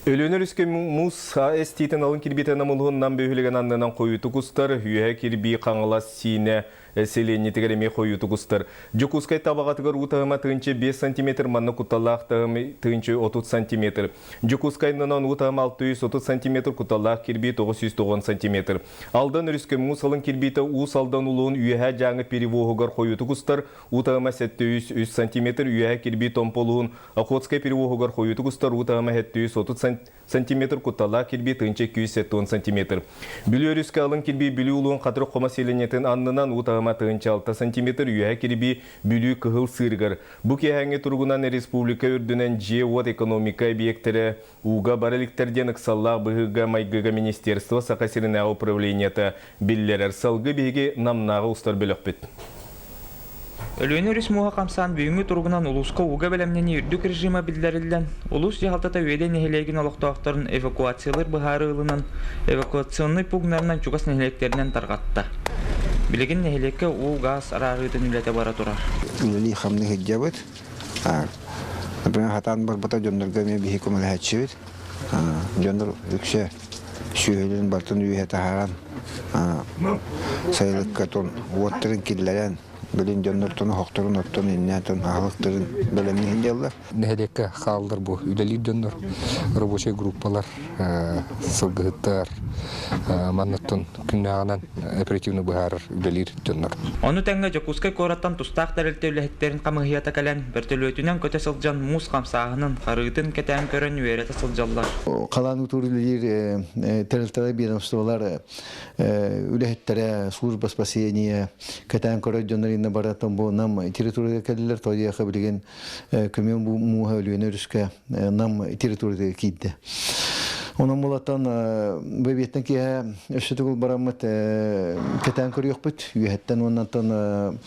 Өлүөнэ өрүскэ муус эстиитин алын кирбиитэ намылыһын Нам бөһүөлэгин аннынан хойуутук устар, үөһэ кирбии Хаҥалас Сиинэ сэлиэнньэтигэр эмиэ хойуутук устар. Дьокуускай Табаҕатыгар уу таһыма 1005 сантиметр, манна кутталлаах таһым 1030 сантиметр. Дьокуускай аннынан уу таһыма 630 сантиметр, кутталлаах кирбии 990 сантиметр. Алдан өрүскэ муус алын кирбиитэ Уус Алдан улууһун Үөһээ Дьааҥы перевоһугар хойуутук устар, уу таһыма 703 сантиметр, үөһэ кирбии Томпо улууһун Охотскай перевоһугар хойуутук устар уу таһыма 730 сантиметр, кутталлаах кирбии 1270 сантиметр. Бүлүү өрүскэ алын кирбии Бүлүү улууһун Хатырык Хомо сэлиэнньэтин аннынан уу таһыма 1006 сантиметр, үөһэ кирбии Бүлүү Кыһыл Сыырыгар. Бу киэһээҥҥи туругунан республика үрдүнэн дьиэ-уот экономика объектэрэ ууга бара иликтэр диэн ыксаллаах быһыыга-майгыга министерство Саха сиринээҕи управлениета биллэрэр. Салгыы биһиги Намнааҕы устар бөлөхпүт. Өлүөнэ өрүс мууһа хамсаан бүгүҥҥү туругунан улууска ууга бэлэмнэнии үрдүк режима биллэриллэн, улуус дьаһалтата Үөдэй нэһилиэгин олохтоохторун эвакуациялыыр быһаарыы ылынан, эвакуационнай пууннарынан чугас нэһилиэктэринэн тарҕатта. Билигин нэһилиэккэ уу, гаас араарыытын үлэтэ бара турар. Үлэлии-хамныы сылдьабыт. Например, хатаан барбата дьоннорго эмиэ биһи көмөлөһөөччүбүт. Дьоннор үксэ сүөһүлэрин барытын үөһэ таһааран сайылыкка тон уоттарын киллэрэн билин дьоннортон оһохторун оттон иннээтон аһылыктарын бэлэмниһин дьаллар. Нэһилиэккэ хааллар бу үлэлиир дьоннор рабочай группалар сылгыһыттар манныттан күннээҕинэн оперативно быһаарар үлэлиир дьоннор. Ону тэҥэ Дьокуускай куораттан тустаах тэрилтэ үлэһиттэрин хамыыһыйата кэлэн, бөртөлүөтүнэн көтө сылдьан муус хамсааһынын, харыытын кэтээн көрөн үөрэтэ сылдьаллар. Халаан утуур үлэлиир тэрилтэлэр, ведомстволар үлэһиттэрэ, служба спасения кэтээн көрөр дьоннор инна баратан бу Нам территорияга кэллилэр, тоҕо билигин көмүөл мууһа Өлүөнэ өрүскэ Нам территориятыгар киирдэ. Онон булатан бэбиэттэн киэһэ өссө төгүл бараммыт кэтээн көрүөхпүт. Үөһэттэн уоннантан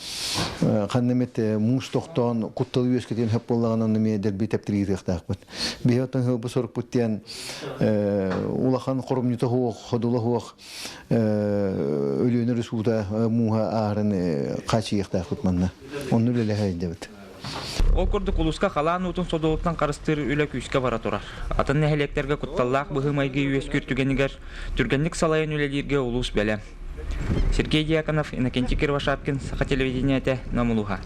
ханна эмит муус тохтоон куттал үөскэтиэн сөп буоллаҕына эмиэ дэлби тэптириитиэхтээхпит. Биһи оттон сылбы сорукпут диэн улахан хоромньута суох, ходула суох Өлүөнэ өрүс уута мууһа ааһарын хаачыйыахтаахпыт манна. Онно үлэлэһэ сылдьабыт. Ол курдук улууска халаан уутун содулуттан харыстыыр үлэ күүскэ бара турар. Атын нэһилиэктэргэ кутталлаах быһыы-майгы үөскүүр түгэнигэр түргэнник салайан үлэлииргэ улуус бэлэм. Сергей Дьяконов, Иннокентий Кривошапкин, Саха телевидениетэ, Нам улууһа.